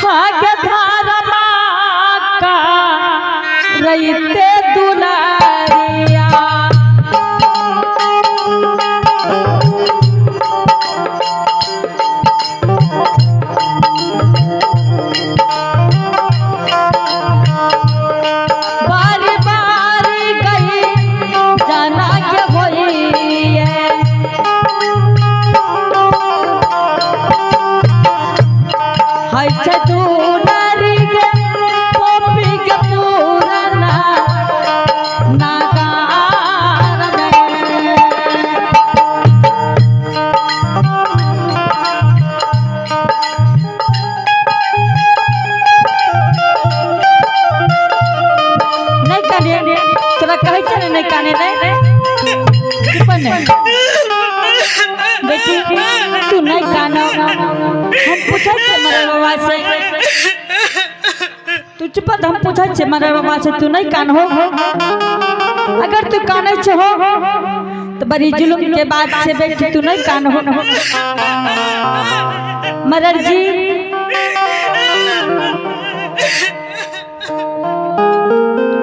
हागे धारमा का रईते दुलारिया। बारी बारी गई जाना के होई है छै दुलारी के पॉपी के पुराना नागार में। नहीं काने, तोरा कहै छै ने नहीं काने, नहीं चुप ने बेटी, तू नहीं कानो। हम पूछै छियै मरे बाबा से, तू चुप। हम पूछै छियै मरे बाबा से, तू नहीं कानहो? अगर तू कानै छहो तो बड़ी जुलुम के बात छै बेटी, तू नहीं कानहो। मरर जी,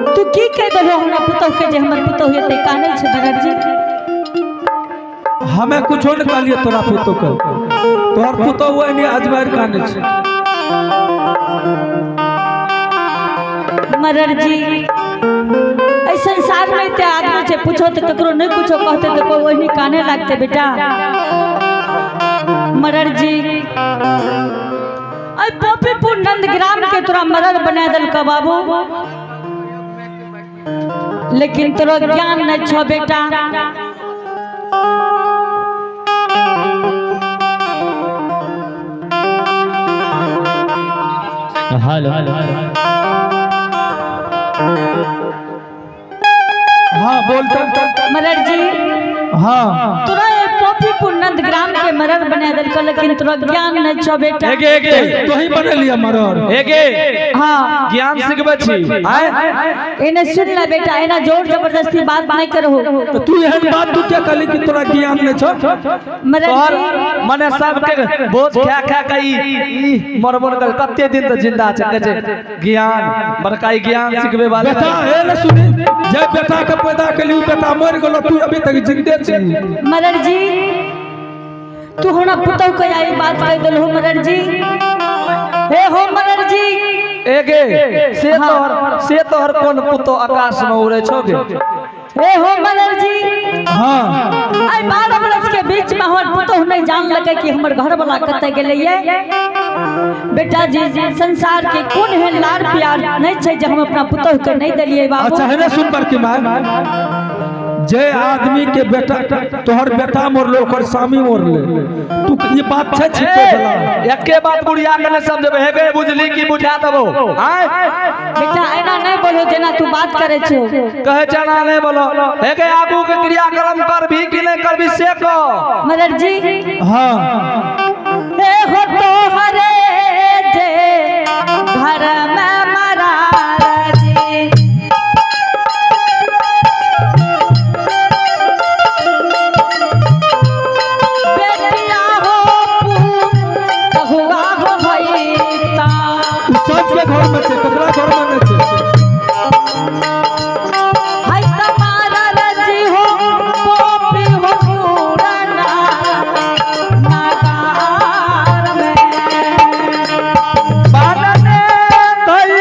तू की कहि देलहो हमरा पुतहु के जे हमर पुतहु एते कानै छै? मरर जी, हमें कुछो न कहलिए तोरा पुतोह के। तोहर पुतोह हुआ नहीं अजमेर काने छै। मरर जी, एहि संसार में एते आदमी छै, पूछो तो ककरो नहीं कुछो कहते तो कोई वही काने लागते बेटा। मरर जी, अइ पोपीपुर नंदग्राम के तोरा मरर बना देलक बाबू, लेकिन तोरा ज्ञान नहीं छो बेटा। हेलो। हाँ, बोलते। मरर जी, हाँ। तोरा ए पोपीपुर नंदग्राम के मरर बना देलक, लेकिन तोरा ज्ञान नहीं छो बेटा। एगे एगे। तो ही बने लिया मरर। एगे। हाँ। ज्ञान सिखबै छी आय। एने सुन ले बेटा, एना जोर जबरदस्ती बात नहीं करो। तो तू एहन बात तू क्या कहली कि तोरा ज्ञान नहीं छो? मरर तोहर जी, मने सबके बोझ खा खा के ई मर मर कर कते दिन तक जिंदा छै, कहै छै ज्ञान बड़का, ई ज्ञान सिखबै वाला। बेटा, हे ने सुनी, जे बेटा के पैदा केली उ बेटा मर गेलो, तू अभी तक जिंदे छी। मरर जी, तू हमरा पुतहु के आई बात कह देलहो। मरर जी, हे हो मरर जी। एगे, से तोहर से तोहर कोन पुतो आकाश में उड़े छौ गे? हे हो मरर जी। हाँ। आई 12 बरस के बीच में हमर पुतहु नहीं जान लगे कि हमर घर वाला कतऽ गेलै ये। बेटा जी, संसार के कोन एहन लाड़ प्यार नहीं छै जे हम अपना पुतहु के नहीं देलियै बाबू। अच्छा, हेने सुन पर की माय, जे आदमी के बेटा, तोहर बेटा मरलो, ओकर स्वामी मरले, तू ई बात छै छिपे वाला? एके बात बुढ़िया के नहीं समझेबै। हेगे, बुझली कि बुझा देबो आय? बेटा, एना नहीं बोलो जेना तू बात करे छो। कहे चना नहीं बोलो। हेगे, आगू के क्रियाक्रम करभी कि नहीं करभी से कह। मरर जी। हाँ। हे हो तो हरे जे घर में मरार जी, बेटिया हो हुआ हो भैता। उ सबके घर में छै, ककरा घर में नहीं छै? है तुम्हारा रजी हो पोपी हो पुराना नागार में। बानने धई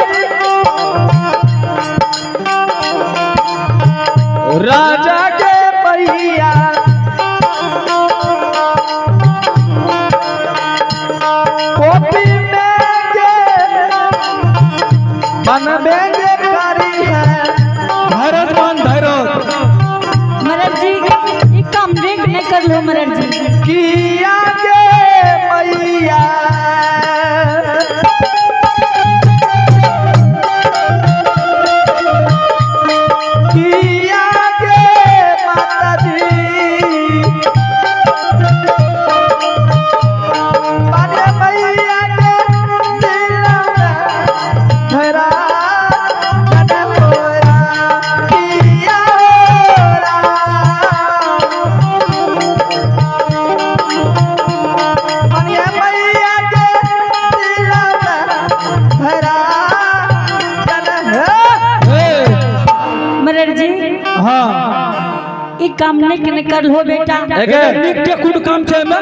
राजा के पहिया, कॉपी में के बनबे के करी है। धैरज मान, धैरज। मरर जी, ई काम नीक नहीं कर लो मरर जी। किया के मैया, किया के माता जी, बाने मैया के दिल में धरा जन होया, किया हो राम। काम निक नहीं कर हो बेटा। एगे नीक के कोन काम छै एमे?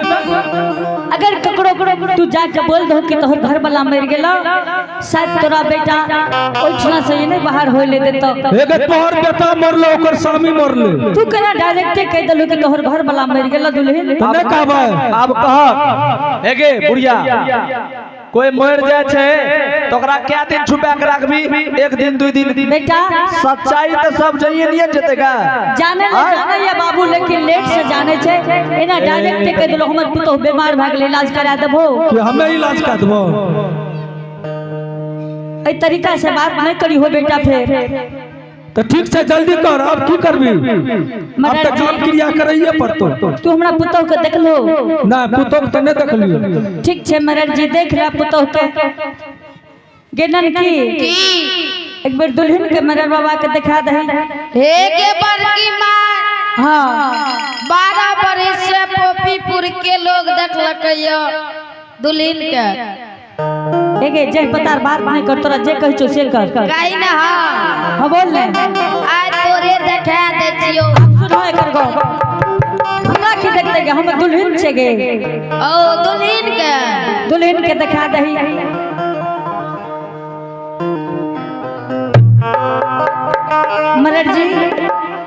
अगर ककरो तू जाके बोल दो कि तोहर घर वाला मर गेलो, शायद तोरा बेटा ओहिठिना से नहीं बाहर होय ले देतो। एगे तोहर बेटा मरलो, ओकर स्वामी मरले। तू केना डायरेक्टे कह देलू कि तोहर घर वाला मर गेलो दुल्हन? तऽ नहि कहबै? आब कह एगे बुढ़िया, कोई मर जाय छै तो ओकरा कै दिन छुपा के राखबी? एक दिन, 2 दिन? बेटा, सच्चाई तो सब जाइए नहीं जेते का। जाने ले जाने या बाबू, लेकिन लेट से जाने छै। एना डायरेक्ट कह देलो हमर पुतोह बीमार भए गेलै, इलाज करा देबो। कि हमे इलाज कर देबो? एहि तरीका से बात नहीं करी हो बेटा फेर। तऽ ठीक छै, जल्दी कर। अब की करबी? अब तऽ काम क्रिया करैये पड़तो। तू हमरा पुतोह के देखलो? नहि, पुतोह के तऽ नहि देखलियो। ठीक छै मरर जी, देख ले पुतोह के गेनन की। की? एक बेर दुल्हन के मरर बाबा के दिखा दही। हे के बड़की माँ। हाँ। 12 बरिस से पोपीपुर के लोग देखलकै दुल्हन के। एगे जय पतार बात नहीं कर, तोरा जे कहै छौ से कर। कही ना, हाँ। हाँ, बोल ले। आइ तोरे देखा दै छियौ। सुनो एकर गप, हमरा की देखते गे? हम दुल्हन छै गे। ओ दुल्हन के। दुल्हन के दिखा दही। मरर जी।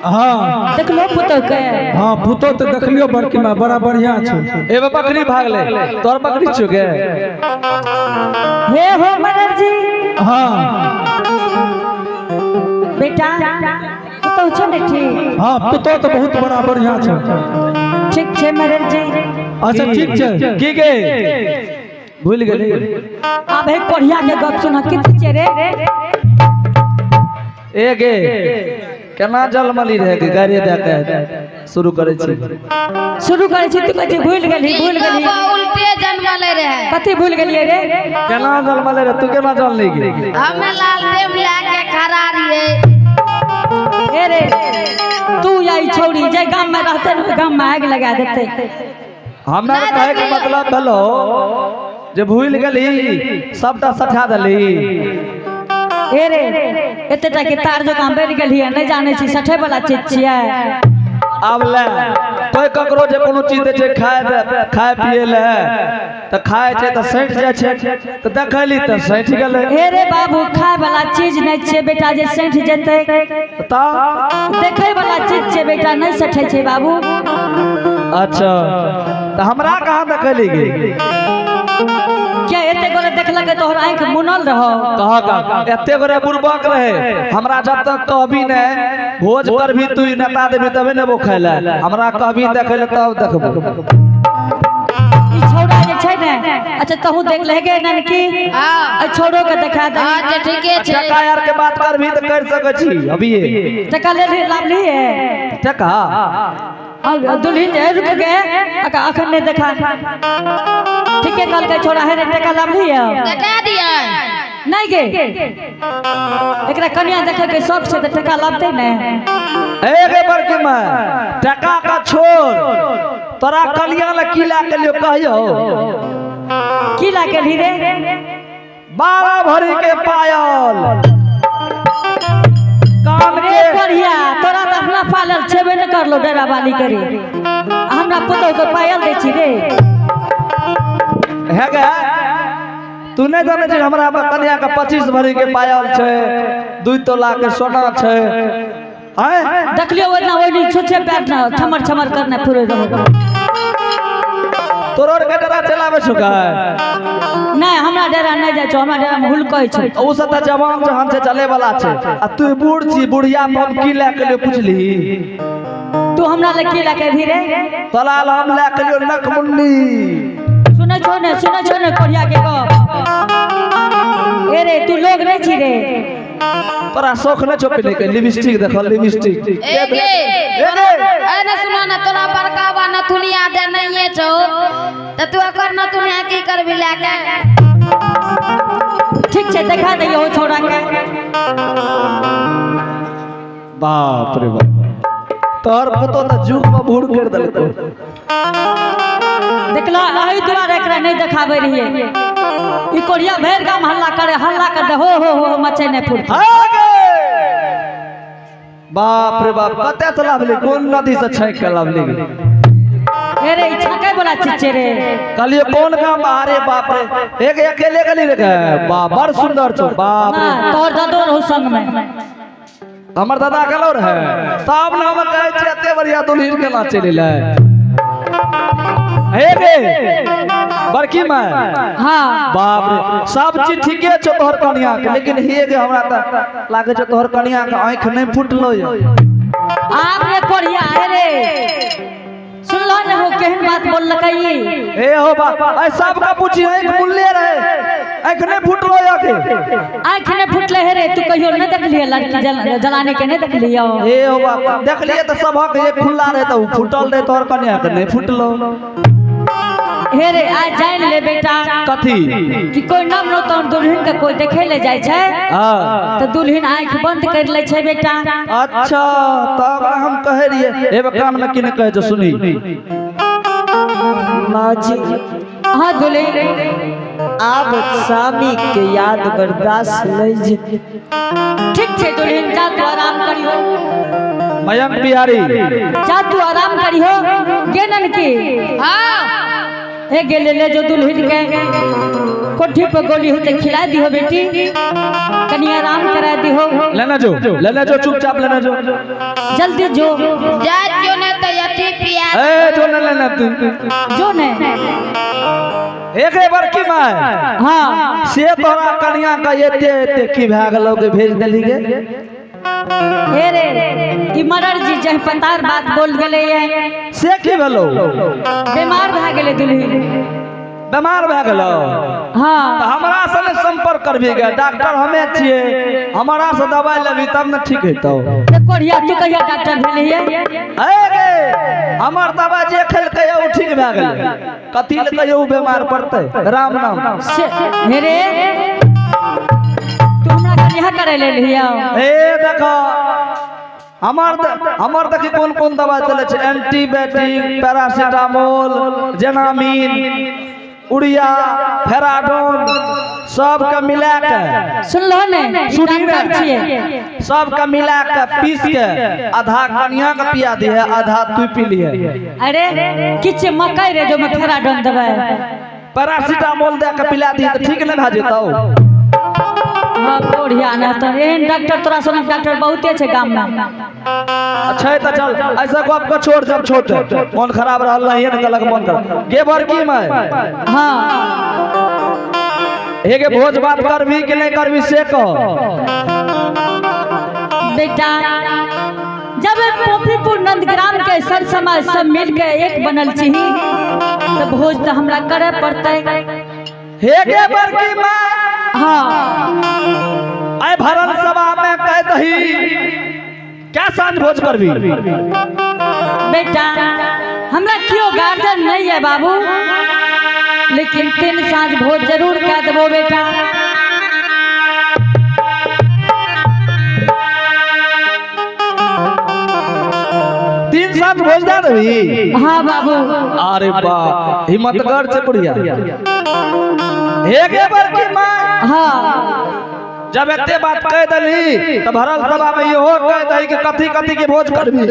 हाँ। देखलो पुतोह के? हाँ, पुतोह तऽ देखलियो बड़की माँ, बड़ा बढ़िया छै। एगो बकरी भागले, तोर बकरी छौ गे? हे हो मरर जी। हाँ। बेटा, पुतोह छै ने ठीक? हाँ, पुतोह तऽ बहुत बड़ा बढ़िया छै। ठीक छै मरर जी। अच्छा, ठीक छै। की गे, भूल गेली? आब हे कोढ़िया के गप सुन, कित छै रे? ए गे, केना जलमली रहे के गाड़ी दे के शुरू करै छी? शुरू करै छी, तू कहै छी भूल गेली, भूल गेली। बाबा उल्टे जन्मले रहे। कथी भूल गेलियै रे? केना जलमले रहे? तू केना जनली गे? हमे लालटेम लए के खड़ा रहिए। ए रे, तू या ई छौड़ी जे गाम में रहते ने, ओहि गाम में आगि लगा देते। हमरा कहे के मतलब भेलो जे भूल गेली, सबटा सठा देली। ए रे, एते टा के तार जकाँ बनि गेलियै, नहि जानै छी सठे वाला चीज छियै? आब ले, कोई ककरो जे कोनो चीज दै छै खाय खाय पिए ले तऽ खाय छै तऽ सठि जाइ छै, तऽ देखली तऽ सठि गेलै। हे रे बाबू, खाय वाला चीज नहि छियै बेटा जे सठि जेतै। तऽ देखै वाला चीज छै बेटा, नहि सठै छै बाबू। अच्छा, तऽ हमरा कहाँ देखली गे? क्या एते गोरे देखलकै, तोहर आँखि मुनल रहो? कह का एते गोरे बुड़बक रहे। हमरा जब तक कहबी ने, भोज पर भी तू नेता देबी तबे ने वो खाय ले। हमरा कहबी देखै ले तब देखबो। ई छौड़ा जे छै ने, अच्छा, तहू देख ले गे ननकी। हाँ। एहि छौड़ो के देखा दे। हाँ, तऽ ठीके छै। टका यार के बात करबी तऽ कर सकै छी अभिये। टका ले ली, लाभ ली है? टका। और दुल्हन जे रुक गए, अखन नहीं देखा। ठीके कहलकै छोड़ा। हे रे, टका लाभ ली है? देखा दिया। नहीं गे, एकरा कनिया देखे के शौक छै तऽ टका लाबतै ने। ए गे बड़की माय, टका का छोड़, तोरा कलिया ले की ला के लियो, कहियो? की ला के ली रे? 12 भरी के पायल कान रे के। बढ़िया, तोरा तऽ अपना पालल छेबे ने करलो डेरा बाली करी, आ हमरा पुतोह के पायल दै छी रे। हे गे, तू नहीं जाने छी, हमरा कन्या के 25 भरी के पायल छै, 2 तोला के सोना छै, आय? देखलियो ओहिना ओहिनी छुछे पैर न छमर छमर करने फिरे रहो। तोरो के डेरा चलाबै छौ का? नहीं, हमरा डेरा नहीं जाइ छौ, हमरा डेरा में हुलकै छै। ओ सब तऽ जवान जहान छै, चले वाला छै, आ तू बूढ़ छी। बुढ़िया पर हम की लए के लियो, पुछली? तू हमरा लए की लए के अभी रे? तोरा लए हम लए के लियो नकमुन्नी। सुनै छौ ने, सुनै छौ ने कोढ़िया के गप? ए रे, तू लोग नहीं छी रे? तोरा शौक नहि छौ पीने के? लिपस्टिक देखल, लिपस्टिक। ए गे। ए गे। ए ने, सुना ने, तोरा बड़का बा नथुनिया दे नहिए छौ तऽ तू ओकर नथुनिया की करबी लए के? ठीक छै, देखा दैयो छौड़ा के। बाप रे बाप, तोहर पुतो तऽ जुग में बूढ़ कर देलको। देखला, एहि दुआरे एकरा नहीं देखाबै रहियै। ई कोढ़िया भरि गाम हल्ला करे, हल्ला कर दे, हो हो हो मचे नहीं फुर्ती। हाँ गे। बाप रे बाप, कते से लाभली, कोन नदी से छाँकि के लाभली? अरे ई छाके वाला चीज रे। कहलिए कोन गाम? अरे बाप रे, एक अकेले गेली रे। बा बड़ सुंदर छौ बाप रे। ना तोहर दादो रहू संग में। हमर दादा गेलो रहे तब ने हम कहै छियै एते बढ़िया दुल्हन केना चलि एलै। हे गे बड़की माय। हाँ। बाप रे, सब चीज ठीके छौ तोहर कनिया के, लेकिन हे गे हमरा तऽ लागै छौ तोहर कनिया के आँखि नहि फुटलो ये। आब रे कोढ़िया, हे रे सुनलो ने हो केहन बात बोललकै ई? हे हो बा, ऐ सबका पूछी आँखि मुल्ले रहे, आँखि नहि फुटलो ये के? आँखि नहि फुटले हे रे, तू कहियो नहि देखलियै लड़की जलाने के नहि देखलियै? हे हो बाप, देखलियै तऽ सबक एक खुल्ला रहे तऽ उ फुटल रहे, तोहर कनिया के नहि फुटलो। हे रे आ जान ले बेटा। कथी? कि कोई नव नौतन दुल्हन के कोई देखे ले जाइ छै हाँ। तऽ दुल्हन आँखि बंद कर ले छै बेटा। अच्छा, तब हम कहे रहियै एबे कान में की नहि कहै छै सुनी। माँ जी। हाँ दुल्हन। आब स्वामी के याद बर्दाश्त नहीं जेते। ठीक छै दुल्हन, जा तू आराम करियो। मयंक बिहारी। जा तू आराम करियो गेनन की। हाँ। हे गेले ले जो दुल्हन के कोठी पर गोली होते खिला दिहो बेटी, कनी आराम करा दिहो। लेने जो, लेने जो, चुपचाप लेने जो। जल्दी जो। जा क्यों नहीं तो यथी पिया। ए जो ने लेने तू। जो ने। एक बड़की माय। हाँ। से तोरा कनिया के एते एते की भए गेलौ के भेज देली गे? हे रे ई मरर जी जह पतार बात बोल गेले ये। से की भेलौ? बीमार भए गेले दुल्हन। बीमार भए गेलौ? हाँ। तऽ हमरा से नहि संपर्क करबी गे, डॉक्टर हमे छियै, हमरा से दवाई लेबी तब ने ठीक हेतौ। ते कोढ़िया तू कहिया डॉक्टर भेलही ये? ए गे हमर दवाई जे खेलकै उ ठीक भए गेलै, कथी लए कहियो उ बीमार पड़तै? राम नाम। से हे रे तू हमरा कनिया करे ले लिहियो। ए देखो हमर देखी कोन कोन दवाई चलै छै, एंटीबायोटिक, पैरासिटामोल, जेनामिन, उड़िया, फेराडोन, सबके मिला के। सुनलो ने? सुनी ने। डॉक्टर छियै। सबके मिला के पीस के आधा कनिया के पिया दिहे, आधा तू पी लिहे। अरे किछ मकई रे जो में फेराडोन देबै। पैरासिटामोल दे के पिला दिहे तऽ ठीक नहि भए जेतौ? हाँ कोढ़िया ना तो एहन डॉक्टर तोरा सनक डॉक्टर बहुते छै गाम में। अच्छा तऽ चल ऐसा गप के छोड़, जब छोट मन खराब रहल नहीं ने गलत मन कर गे बड़की में। हाँ। हे गे भोज बात करबी कि नहीं करबी से कह। बेटा जब पोखरीपुर नंदग्राम के सर समाज सब मिल के एक बनल छी तो भोज तो हमरा करे पड़तै। हे गे बड़की माँ। हाँ। आइ भरल सभा में कह दही क्या साँझ भोज करबी? बेटा हमरा क्यों गार्जियन नहीं है बाबू, लेकिन 3 साँझ भोज जरूर कह देबो बेटा। 3 साँझ भोज दे देबी? हाँ बाबू। अरे बा हिम्मतगर छै बुढ़िया। हे गे बड़की माँ। हाँ। जब एते बात कह देली तो भरल सभा में इहो कह दही कि कथी कथी के भोज करबी।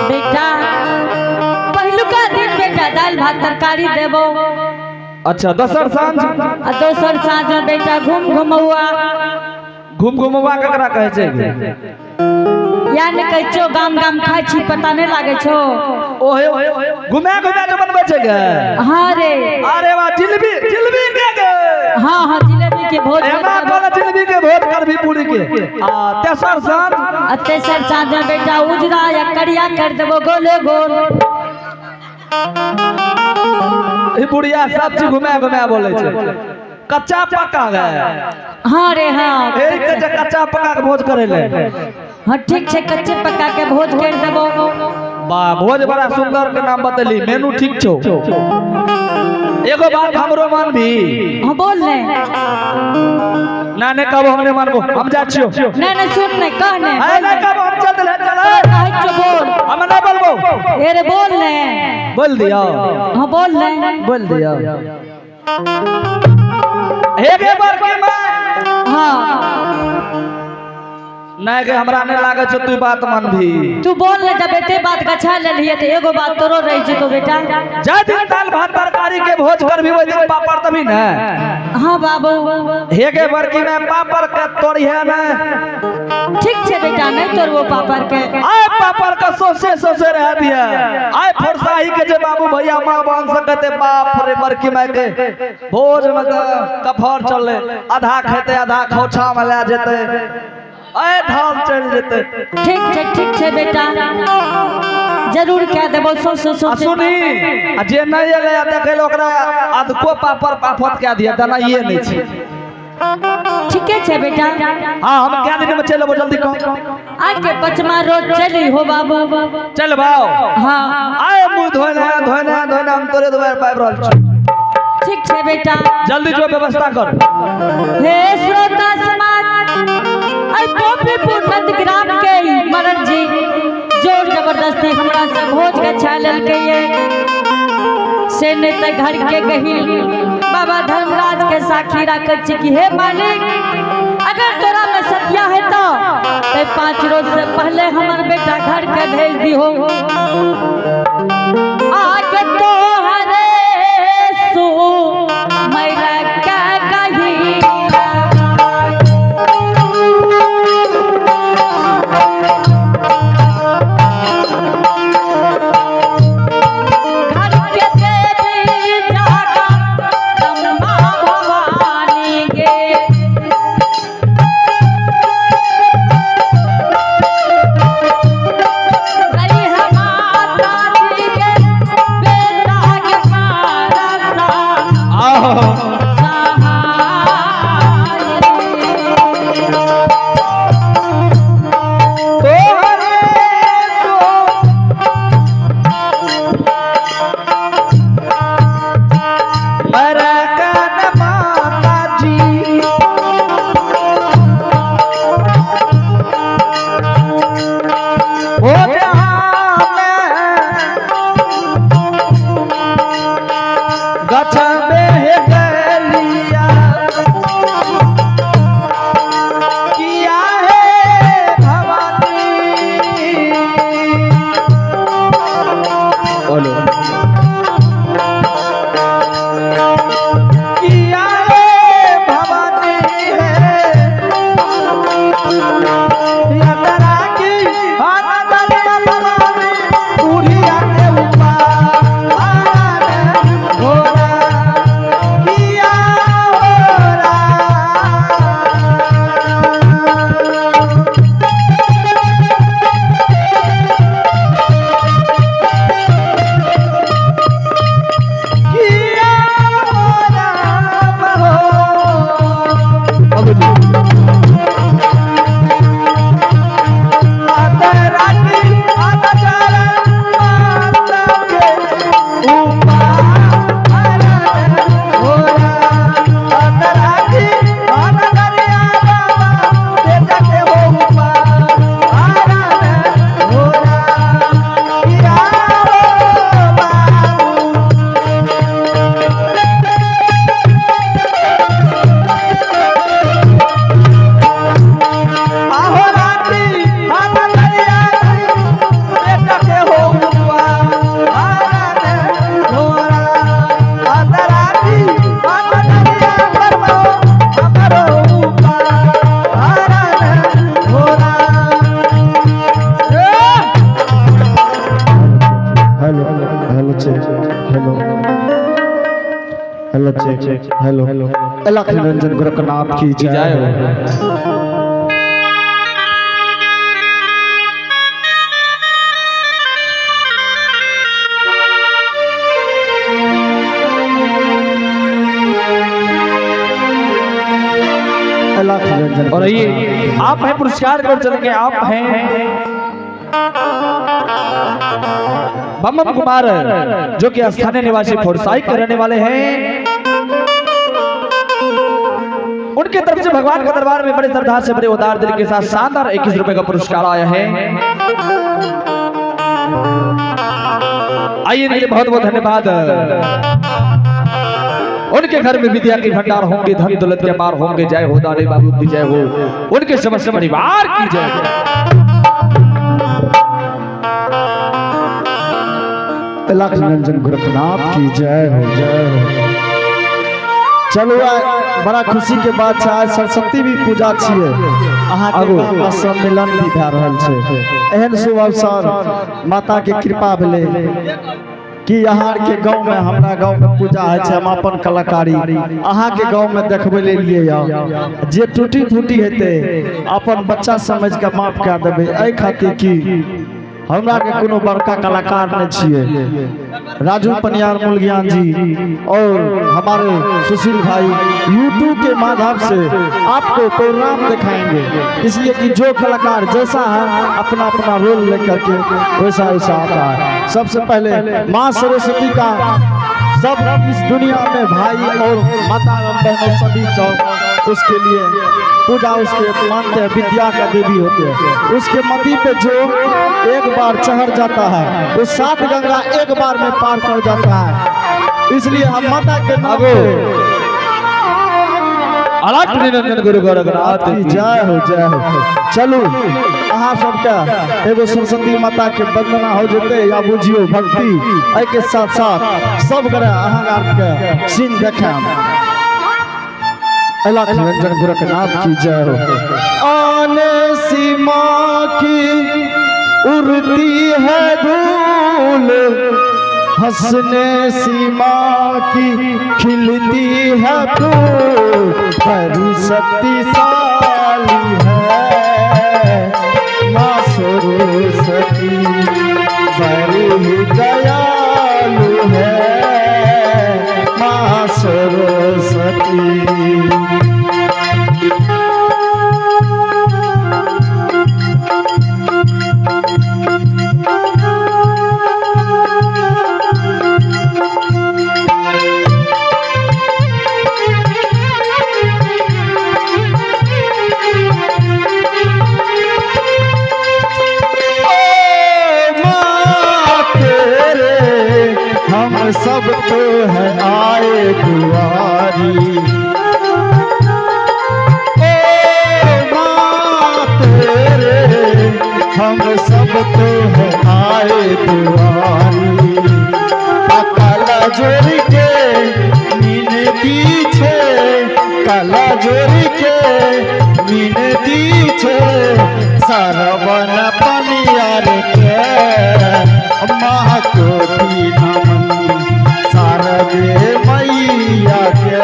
बेटा पहिलुका दिन बेटा दालि भात तरकारी देबो। अच्छा दोसर साँझ? आ दोसर साँझ में बेटा घूम घुमौआ। घूम घुमौआ केकरा कहै छै? या ने कहै छौ गाम गाम खाइ छी पता नहीं लागै छौ। ओहे घुमा घुमा के बनबै छै गे? हाँ रे। अरे वाह, जिलेबी जिलेबी के गे? हाँ हाँ जिलेबी के भोज एना करबो। कोन जिलेबी के भोज करबी पूरी के? आ तेसर साँझ? आ तेसर साँझ में बेटा उजरा या करिया कर देबो गोले गोल। ई बुढ़िया सब चीज घुमा घुमा बोलै छै। कच्चा पक्का गे? हाँ रे हाँ। एक के जे कच्चा पक्का के भोज करे ले। हाँ ठीक छै, कच्चे पक्का के भोज कर देबो। वाह भोज बड़ा सुंदर के नाम बतैली, मेनू ठीक छौ। एगो बात हमरो मानबी? हाँ बोल ने। ना नहीं कहबो हम नहीं मानबो, हम जा छियो। नहीं नहीं सुन नहीं कह ने। अरे नहीं कहबो हम चल देले, चल। कहै छौ बोल। हम नहीं बोलबो। ए रे बोल ने। बोल दियो। हाँ बोल ने। बोल दियो। हे गे बड़की माँ। हाँ। नहीं के हमरा नहीं लागे छौ तू बात मानभी। तू बोल ले, जब एते बात गछा लेलिए तो एगो बात तोरो रह जेतो बेटा। जाय दिन दाल भात तरकारी के भोज करबी ओइ दिन पापड़ तभी ने। हाँ बाबू। हे गे बड़की में पापड़ के तोड़िहे ने। ठीक छे बेटा, नहीं तोड़बो पापड़ के। आय पापड़ के सोसे सोसे रह दिया। आय फरसाही के जे बाबू भैया माँ बन सकते, बाप रे बड़की माय के भोज में त कफर चलले, आधा खेते आधा खोछा में ले जेते, आय ढाल चल जेते। ठीक छे, ठीक छे बेटा, जरूर कह देबो सो सो आ सो। सुनी, आ जे नहीं एलै आ देखै लए ओकरा आधको पापड़ पाफत कए दिया, देनाइए नहि छै। ठीके छे बेटा। हाँ, हम कै दिन में चलि अयबो, जल्दी कह। आके पचमा रोज चली हो बाबू। चल बाओ। हाँ। आय मुँह धोने धोने धोने हम तोरे दुआर पर आबि रहल छी। ठीक छे बेटा, जल्दी जो व्यवस्था कर। हे श्रोता समाज, आई गोपीपुर नंदग्राम के मरण जी जोर जबरदस्ती हमरा से भोज गछा लेलकै ये, से नहीं तो घर के गहिल बाबा धर्मराज के साखी राखै छी कि हे मालिक, अगर तोरा में सतिया है तो 5 रोज से पहले हमर बेटा घर के भेज दिहो। आके तोहरे सो मैरा के कही घर के देवी जागा ब्रह्मा भवानी गे। रही माता जी के बेटा के पारसा आहो। सहाय। तोहरे सो मरकन माता जी, ओ जहाँ में गछ में गलिया किया है भवानी। बोलो किया है भवानी है यात्रा की आनंद भवानी बुढ़िया के ऊपर घोड़ा किया हो रहा। किया हो राम हो। बाबूजी। माता रानी, माता चरण, माता के ऊपर हो राम। माता रानी, माता करिया बाबा, बेटा के हो ऊपर हो राम। किया हो बाबू। आहो रात्रि माता करिया बेटा के हो हुआ आराधे घोरा। माता रात्रि माता करिया परमो हमरो ऊपर आराधे घोरा। Hello hello check hello hello check hello Alakh Niranjan Gorakhnath की जय हो। अलख निरंजन। और ये आप हैं पुरस्कार कर चलेंगे, आप हैं बमम कुमार जो कि स्थानीय निवासी फोरसाई के रहने वाले हैं, उनके तरफ से भगवान के दरबार में बड़े श्रद्धा से बड़े उदार दिल के साथ शानदार 21 रुपए का पुरस्कार आया है। आइए इनके लिए बहुत बहुत धन्यवाद। उनके घर में विद्या के भंडार होंगे, धन दौलत के मार होंगे। जय हो दानी बाबू की जय हो, उनके समस्त परिवार की जय हो। अलख निरंजन गोरखनाथ की जय हो, जय हो। चलू आइ बड़ा खुशी के बात छै, आज सरस्वती भी पूजा छियै, अहाँके आगू। गाममे सम्मेलन भी भए रहल छै। एहन शुभ अवसर माता के कृपा भेलै कि अहाँ के गाँव में, हमरा गाँव में पूजा होइ छै। हम अपन कलाकारी अहाँके गाँव में देखबै ले एलियै यऽ। जे टूटी फूटी हेतै, अपन बच्चा समझ के माफ कए देबै, एहि खातिर कि हमरा के कोनो बड़का कलाकार नहीं छियै। राजू पनियार मुलगियान जी और हमारे सुशील भाई यूट्यूब के माध्यम से आपको प्रोग्राम दिखाएंगे, इसलिए कि जो कलाकार जैसा है, अपना अपना रोल लेकर के वैसा वैसा आता है। सबसे पहले माँ सरस्वती का सब इस दुनिया में भाई और माता बहनों सभी जो उसके लिए पूजा उसके मानते हैं, विद्या का देवी होते हैं। उसके मति पे जो एक बार चढ़ जाता है, वो सात गंगा एक बार में पार कर जाता है। इसलिए हम माता के नाम पे अलख निरंजन गुरु गोरखनाथ की जय हो, जय हो। चलू, अहाँ सबके एगो सरस्वती माता के वंदना हो जेतै या बुझियो भक्ति, एहि के साथ साथ सब गोरे अहाँ के सीन देखायब। अलख निरंजन गोरखनाथ की जय हो। आने सीमा की उड़ती है धूल, हंसने सीमा की खिलती है फूल, बड़ी शक्तिशाली है माँ सरस्वती, बड़ी ही दयालु है माँ सरस्वती। ओ माँ तेरे हम सब तो है आए दुआरी, ओ माँ तेरे हम सब तो है आए दुआरी, काला जोड़ के मिनती छे, काला जोड़ के मिनती छे, सरवन पनियार के माँ कोटि नमन, शारदे मैया के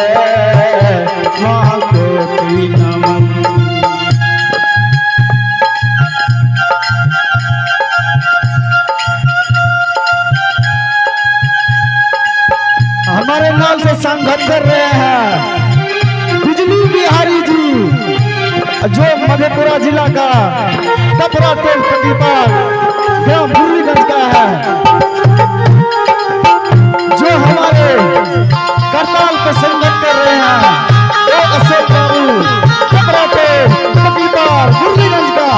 माँ कोटि नमन। हमारे नाल से संगत कर रहे हैं बिजली बिहारी जी, जो मधेपुरा जिला का कपड़ा टोल कंडीपार ग्राम मुरलीगंज का है, जो हमारे करताल पे संगत कर रहे हैं वो अशोक बाबू, कपड़ा टोल कंडीपार मुरलीगंज का,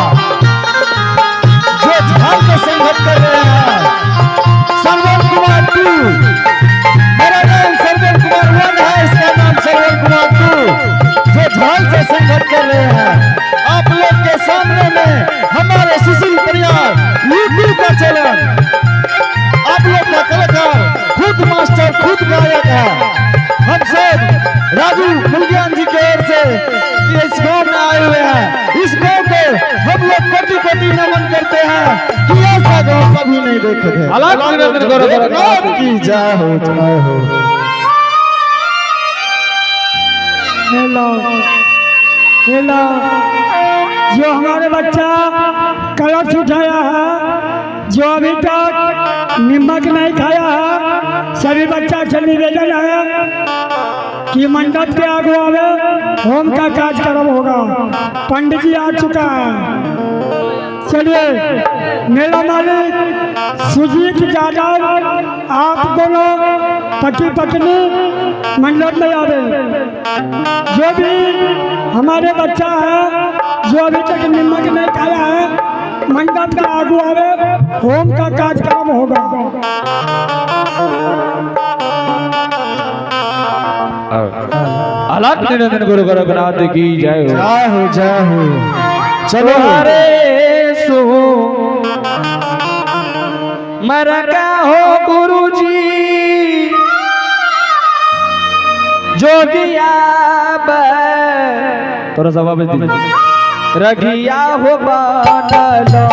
जो झाल पे संगत कर रहे हैं सरवन कुमार टू। मेरा नाम सरवन कुमार वन है, इसका नाम सरवन कुमार टू, जो झाल से संघर्ष कर रहे हैं। आप लोग के सामने में हमारे सुशील परियार यूट्यूब का चैनल, आप लोग का कलाकार खुद मास्टर खुद गायक है। हम सब राजू मुलगियान जी के ओर से इस गांव में आए हुए हैं। इस गांव को हम लोग कोटि कोटि नमन करते हैं कि ऐसा गांव कभी नहीं देखे थे। अलख निरंजन गोरखनाथ की जय हो, जय हो। हेलो हेलो, जो हमारे बच्चा कलश उठाया है, जो अभी तक नमक नहीं खाया है, सभी बच्चा से निवेदन है कि मंडप के आगू आवे, होम का कार्यक्रम होगा। पंडित जी आ चुका है। चलिए मेला मालिक सुजीत यादव, आप दोनों पति पत्नी मंडप में आवे। जो भी हमारे बच्चा है, जो अभी तक नमक नहीं खाया है, मंडप के आगू आवे, होम का कार्यक्रम होगा। अलग निरंजन गुरु गोरखनाथ की जय हो। जय हो, जय हो। चलो। हरे सो मरका हो गुरुजी जोगिया थोड़ा सा वापस दीजिए। रगिया हो बनलो।